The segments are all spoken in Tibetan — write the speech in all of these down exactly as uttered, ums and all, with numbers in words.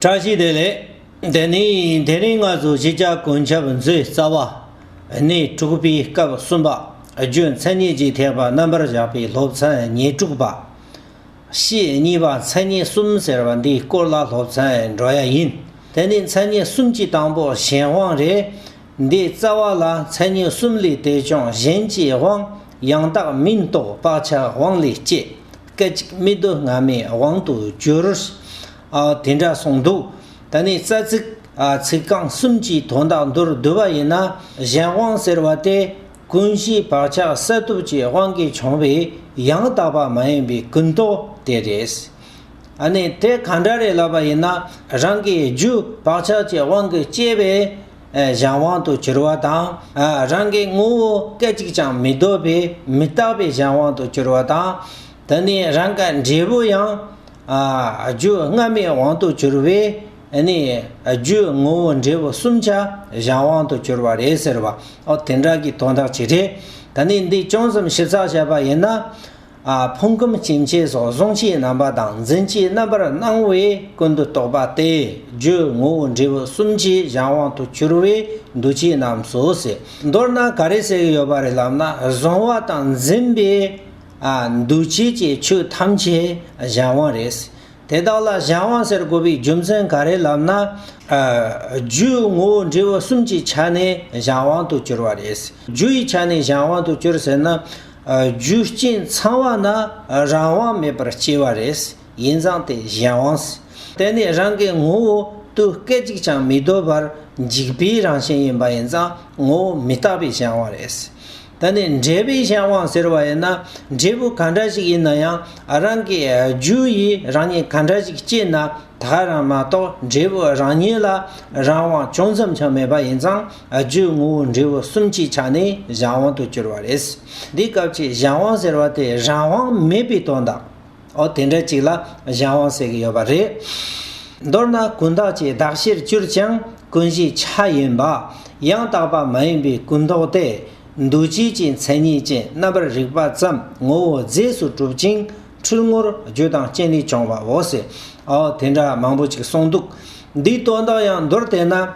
བཀྲ་ཤིས་བདེ་ལེགས། དེ་ནི་དེ་རིང་ང་ཚོ་གཞིས་ཆགས་ཀུན་ཁྱབ་མཛོད་རྩ་བ་ནས་དྲུག་པའི་སྐབས་གསུམ་པ་རྒྱུ་མཚན་ཉིད་ཀྱི་ཐེག་པ་རྣམ་པར་བཞག་པའི་སློབ་ཚན་ཉེར་དྲུག་པ། ཕྱེད་གཉིས་པ་མཚན་ཉིད་གསུམ་ཟེར་བ་འདིའི་སྐོར་ལ་སློབ་ཚན་འགྲོ་ཡ་ཡིན། དེ་ནི་མཚན་ཉིད་གསུམ་གྱི་དང་པོ་གཞན་དབང་རེད། འདིའི་རྩ་བ་ལ་མཚན་ཉིད་གསུམ་ལས་དེ་བྱུང་གཞན་གྱི་དབང་ཡང་དག་མིན་རྟོག་བག་ཆགས་དབང་ལས་སྐྱེ། སྐད་ཅིག་མི་སྡོད་སྔ་མའི་དབང་དུ་གྱུར། ཨ་དེ་འདྲ་གསུངས་འདུག་ད་ནི་རྩ་ཚིག་ཨ་ཚིག་རྐང་གསུམ་གྱི་དོན་དག་མདོར་བསྡུ་བ་ཡིན་ན། གཞན་དབང་ཟེར་བ་དེ་ཀུན་གཞི་བག་ཆགས་གསལ་སྟོབས་ཀྱི་དབང་གིས་བྱུང་བའི་ཡང་དག་པ་མ་ཡིན་པའི་ཀུན་རྟོག་དེ་རེད། ཨ་ནི་དེ་ག་འདྲ་རེད་ལབ་པ་ཡིན་ན། རང་གི་རྒྱུ་བག་ཆགས་ཀྱི་དབང་གིས་སྐྱེས་པའི་ཨ་གཞན་དབང་དུ་གྱུར་བ་དང་། ཨ་རང་གི་ངོ་བོ་སྐད་ཅིག་ཀྱང་མི་སྡོད་པའི་མི་རྟག་པའི་གཞན་དབང་དུ་གྱུར་བ་དང་། དེ་ནས་རང་གི་འབྲས་བུ་ཡང་ཨ་རྒྱུ་སྔ་མའི་དབང་དུ་གྱུར་བས། ཨ་ནི་རྒྱུ་ངོ་བོ་འབྲས་བུ་གསུམ་ཆ་གཞན་དབང་དུ་གྱུར་བ་རེད་ཟེར་བ། ཨོ་དེ་འདྲ་གི་དོན་དག་ཅིག་རེད། ད་ནི་འདི་ཅུང་ཙམ་ཞིབ་ཚགས་བྱས་པ་ཡིན་ན། ཨ་ཕུང་ཁམས་སྐྱེ་མཆེད་སོགས་གཟུང་བྱའི་རྣམ་པ་དང་འཛིན་བྱའི་རྣམ་པར་སྣང་བའི་ཀུན་ཏུ་རྟོག་པ་སྟེ། རྒྱུ་ངོ་བོ་འབྲས་བུ་གསུམ་གྱི་གཞན་དབང་དུ་གྱུར་བས་འདུ་བྱེད་རྣམས་སོ་ཟེར། མདོར་ན་ག་རེ་ཟེར་གྱི་ཡོད་པ་རེད་ལབ་ན། གཟུང་བ་དང་འཛིན་པའི་ཨ་འདུ་བྱེད་ཀྱི་ཆོས་ཐམས་ཅད་གཞན་དབང་རེད། དེ་དག་ལ་གཞན་དབང་ཟེར་དགོས་པའི་རྒྱུ་མཚན་ག་རེ་ལབ་ན། ཨ་རྒྱུ་ངོ་བོ་འབྲས་བུ་གསུམ་གྱི་ཆ་ནས་གཞན་དབང་དུ་གྱུར་བ་རེད། རྒྱུ་ཡི་ཆ་ནས་གཞན་དབང་དུ་གྱུར་ཟེར་ན། ཨ་རྒྱུ་རྐྱེན་ཚང་བ་ན་རང་དབང་མེད་པར་སྐྱེ་བ་རེད། ཡིན་ཙང་དེ་གཞན་དབང་། དེ་ནི་རང་གི་ངོ་བོ་དུས་སྐད་ཅིག་ཀྱང་མི་སྡོད་པར་འཇིག་པའི་རང་བཞིན་ཡིན་པ་ཡིན་ཙང་ངོ་བོ་མི་རྟག་པའི་གཞན་དབང་རེད། ད་ནི་འབྲས་བུའི་གཞན་དབང་ཟེར་བ་ཡིན་ན། འབྲས་བུ་ག་འདྲ་ཞིག་ཡིན་ན་ཡང་རང་གི་རྒྱུ་ཡིས་རང་ཉིད་ག་འདྲ་ཞིག་སྐྱེས་ན་ད་ག་རང་མ་གཏོགས། འབྲས་བུ་རང་ཉིད་ལ་རང་དབང་ཅུང་ཙམ་ཀྱང་མེད་པ་ཡིན་ཙང་། རྒྱུ་ངོ་བོ་འབྲས་བུ་གསུམ་གྱི་ཆ་ནས་གཞན་དབང་དུ་གྱུར་བ་རེད། འདི་སྐབས་ཀྱི་གཞན་དབང་ཟེར་བ་དེ་རང་དབང་མེད་པའི་དོན་དག་ཨོ་དེ་འདྲ་ཅིག་ལ་གཞན་དབང་ཟེར་གྱི་ཡོད་པ་རེད། མདོར་ན་ཀུན་བརྟགས་ཀྱི་གདགས་གཞིར་གྱུར་ཀྱང་ཀུན་གཞིའི་ཆ་ཡིན་པ། ཡང་དག་པ་མ་ཡིན་པའི་ཀུན་རྟོག་སྟེ། འདུ་བྱེད་ཀྱི་མཚན་ཉིད་ཅན་རྣམ་པར་རིག་པ་ཙམ་ངོ་བོ་རྫས་སུ་གྲུབ་ཅིང་འཁྲུལ་ངོར་རྒྱུ་དང་རྐྱེན་ལས་བྱུང་བའོ་ཟེར། ཨོ་དེ་འདྲ་མང་པོ་ཅིག་གསུངས་འདུག་འདིའི་དོན་དག་ཡང་མདོར་བསྟན་ན།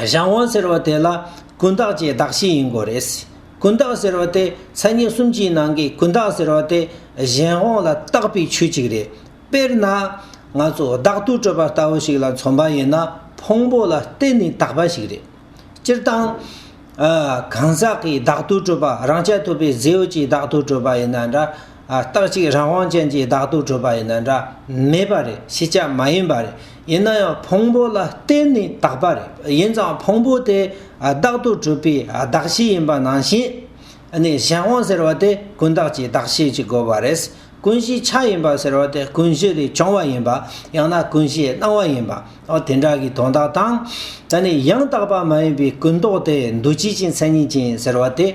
གཞན་དབང་ཟེར་བ་དེ་ལ་ཀུན་བརྟགས་ཀྱི་གདགས་གཞི་ཡིན་དགོས་རེད། ཀུན་བརྟགས་ཟེར་བ་དེ་མཚན་ཉིད་གསུམ་གྱི་ནང་གི་ཀུན་བརྟགས་ཟེར་བ་དེ་གཞན་དབང་ལ་བརྟགས་པའི་ཆོས་གཅིག་རེད། དཔེར་ན། ང་ཚོ་བདག་ཏུ་གྲུབ་པ་ལྟ་བུ་ཞིག་ལ་མཚོན་པ་ཡིན་ན། ཕུང་པོ་ལ་བརྟེན་ནས་བཏགས་པ་ཞིག་རེད། སྤྱིར་བཏང་། ཨ་གང་ཟག་གི་བདག་ཏུ་གྲུབ་པ། རང་རྐྱ་ཐུབ་པའི་རྫས་ཡོད་ཀྱི་བདག་ཏུ་གྲུབ་པ་ཡིན་ན་འདྲ། ཨ་རྟག་གཅིག་རང་དབང་ཅན་གྱི་བདག་ཏུ་གྲུབ་པ་ཡིན་ན་འདྲ། མེད་པ་རེད། ཕྱིན་ཆད་མ་ཡིན་པ་རེད། ཡིན་ན་ཡང་ཕུང་པོ་ལ་བརྟེན་ནས་བཏགས་པ་རེད། ཡིན་ཙང་ཕུང་པོ་དེ་ཨ་བདག་ཏུ་གྲུབ་པའི་ཨ་གདགས་གཞི་ཡིན་པ་ནང་བཞིན། ཨ་ནི་གཞན་དབང་ཟེར་བ་དེ་ཀུན་བརྟགས་ཀྱི་གདགས་གཞི་ཅིག་དགོས་པ་རེད། ཀུན་གཞིའི་ཆ་ཡིན་པ་ཟེར་བ་དེ་ཀུན་གཞི་ལས་བྱུང་བ་ཡིན་པ། ཡང་ན་ཀུན་གཞིའི་སྣང་བ་ཡིན་པ། ཨོ་དེ་འདྲ་གི་དོན་དག་དང་། ད་ནི་ཡང་དག་པ་མ་ཡིན་པའི་ཀུན་རྟོག་སྟེ། འདུ་བྱེད་ཀྱི་མཚན་ཉིད་ཅན་ཟེར་བ་དེ།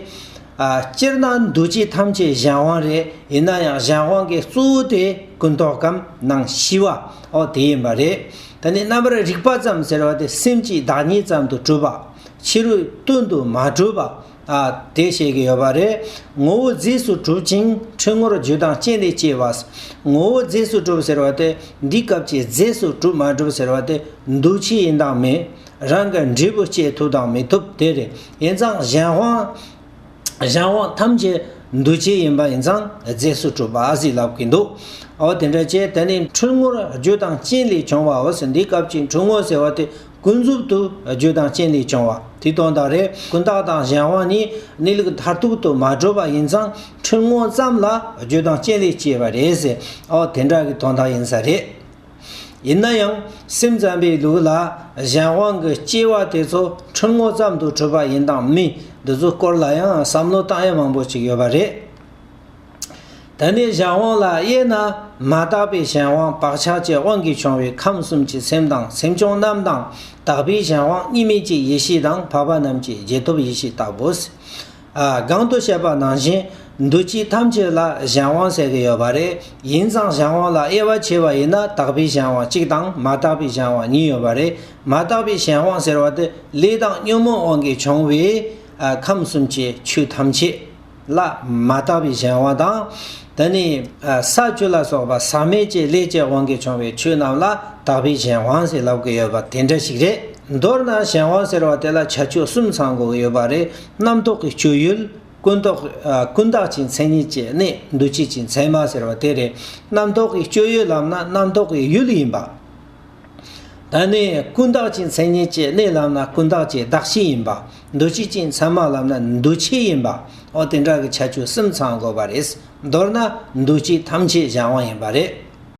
ཨ་སྤྱིར་ན་འདུ་བྱེད་ཐམས་ཅད་གཞན་དབང་རེད། ཡིན་ན་ཡང་གཞན་དབང་གི་གཙོ་བོ་དེ་ཀུན་རྟོག་གམ་སྣང་ཤེས་པ། ཨོ་དེ་ཡིན་པ་རེད། ད་ནི་རྣམ་པར་རིག་པ་ཙམ་ཟེར་བ་དེ་སེམས་ཀྱི་བདག་ཉིད་ཙམ་དུ་གྲུབ་པ། ཕྱི་རོལ་དོན་དུ་མ་གྲུབ་པ། ཨ་དེ་བཤད་ཀྱི་ཡོད་པ་རེད། ངོ་བོ་རྫས་སུ་གྲུབ་ཅིང་འཁྲུལ་ངོར་རྒྱུ་དང་རྐྱེན་ལས་སྐྱེ་བ། ངོ་བོ་རྫས་སུ་གྲུབ་ཟེར་བ་དེ། འདི་སྐབས་ཀྱི་རྫས་སུ་གྲུབ་མ་གྲུབ་ཟེར་བ་དེ་འདུ་བྱེད་ཡིན་དང་མིན། རང་གི་འབྲས་བུ་སྐྱེ་ཐུབ་དང་མི་ཐུབ་དེ་རེད། ཡིན་ཙང་གཞན་དབང་། གཞན་དབང་ཐམས་ཅད་འདུ་བྱེད་ཡིན་པ་ཡིན་ཙང་རྫས་སུ་གྲུབ་པ་ཟེར་ལབ་ཀྱི་འདུག་ཨོ་དེ་འདྲ་བྱས། དེ་ནི་འཁྲུལ་ངོར་རྒྱུ་དང་རྐྱེན་ལས་བྱུང་བའོ་ཟེར། འདི་སྐབས་ཀྱི་འཁྲུལ་ངོ་ཟེར་བ་དེ་ཀུན་རྫོབ་ཏུ་རྒྱུ་དང་རྐྱེན་ལས་བྱུང་བ་དེའི་དོན་དག་རེད། ཀུན་བརྟགས་དང་གཞན་དབང་གཉིས་གནས་ལུགས་མཐར་ཐུག་ཏུ་མ་གྲུབ་པ་ཡིན་ཙང་། འཁྲུལ་ངོ་ཙམ་ལ་རྒྱུ་དང་རྐྱེན་ལས་སྐྱེས་པ་རེད་ཟེར། ཨོ་དེ་འདྲ་གི་དོན་དག་ཡིན་ས་རེད། ཡིན་ན་ཡང་སེམས་ཙམ་པའི་ལུགས་ལ་གཞན་དབང་གི་སྐྱེ་བ་དེ་ཚོ་འཁྲུལ་ངོ་ཙམ་དུ་གྲུབ་པ་ཡིན་དང་མིན། འདི་ཚོའི་སྐོར་ལ་ཡང་བསམ་བློ་བཏང་ཡ་མང་པོ་ཅིག་ཡོད་པ་རེད། ད་ནི་གཞན་དབང་ལ་དབྱེ་ན། མ་དག་པའི་གཞན་དབང་བག་ཆགས་ཀྱི་དབང་གིས་བྱུང་བའི་ཁམས་གསུམ་གྱི་སེམས་དང་སེམས་བྱུང་རྣམས་དང་། དག་པའི་གཞན་དབང་གཉིས་མེད་ཀྱི་ཡེ་ཤེས་དང་འཕགས་པ་རྣམས་ཀྱི་རྗེས་ཐོབ་ཡེ་ཤེས་ལྟ་བུ། ཨ་གོང་དུ་བཤད་པ་ནང་བཞིན་འདུ་བྱེད་ཐམས་ཅད་ལ་གཞན་དབང་ཟེར་གྱི་ཡོད་པ་རེད། ཡིན་ཙང་གཞན་དབང་ལ་དབྱེ་བ་ཕྱེ་བ་ཡིན་ན། དག་པའི་གཞན་དབང་གཅིག་དང་མ་དག་པའི་གཞན་དབང་གཉིས་ཡོད་པ་རེད། མ་དག་པའི་གཞན་དབང་ཟེར་བ་དེ་ལས་དང་ཉོན་མོངས་དབང་གིས་བྱུང་བའི་ཨ་ཁམས་གསུམ་གྱི་ཆོས་ཐམས་ཅད་ལ་མ་དག་པའི་གཞན་དབང་དང་། ད་ནི་ས་བཅུ་ལ་སོགས་པ་ཟག་མེད་ཀྱི་ལས་ཀྱི་དབང་གིས་བྱུང་བའི་ཆོས་རྣམས་ལ་དག་པའི་གཞན་དབང་ཟེར་ལབ་ཀྱི་ཡོད་པ་དེ་འདྲ་ཞིག་རེད། མདོར་ན་གཞན་དབང་ཟེར་བ་དེ་ལ་ཁྱད་ཆོས་གསུམ་ཚང་དགོས་ཀྱི་ཡོད་པ་རེད། རྣམ་རྟོག་གི་སྤྱོད་ཡུལ། ཀུན་རྟོག་ཨ། ཀུན་བརྟགས་ཀྱི་མཚན་ཉིད་ཀྱི་གནས། འདུ་བྱེད་ཀྱི་མཚན་མ་ཟེར་བ་དེ་རེད། རྣམ་རྟོག་གི་སྤྱོད་ཡུལ་ལབ་ན་རྣམ་རྟོག་གི་ཡུལ་ཡིན་པ། ད་ནི་ཀུན་བརྟགས་ཀྱི་མཚན་ཉིད་ཀྱི་གནས་ལབ་ན་ཀུན་བརྟགས་ཀྱི་གདགས་ཆོས་ཡིན་པ། འདུ་བྱེད་ཀྱི་མཚན་མ་ལབ་ན་འདུ་བྱེད་ཡིན་པ། འོ་དེ་འདྲ་གི་ཁྱད་ཆོས་གསུམ་ཚང་དགོས་པ་རེད། མདོར་ན་འདུ་བྱེད་ཐམས་ཅད་གཞན་དབང་ཡིན་པ་རེད།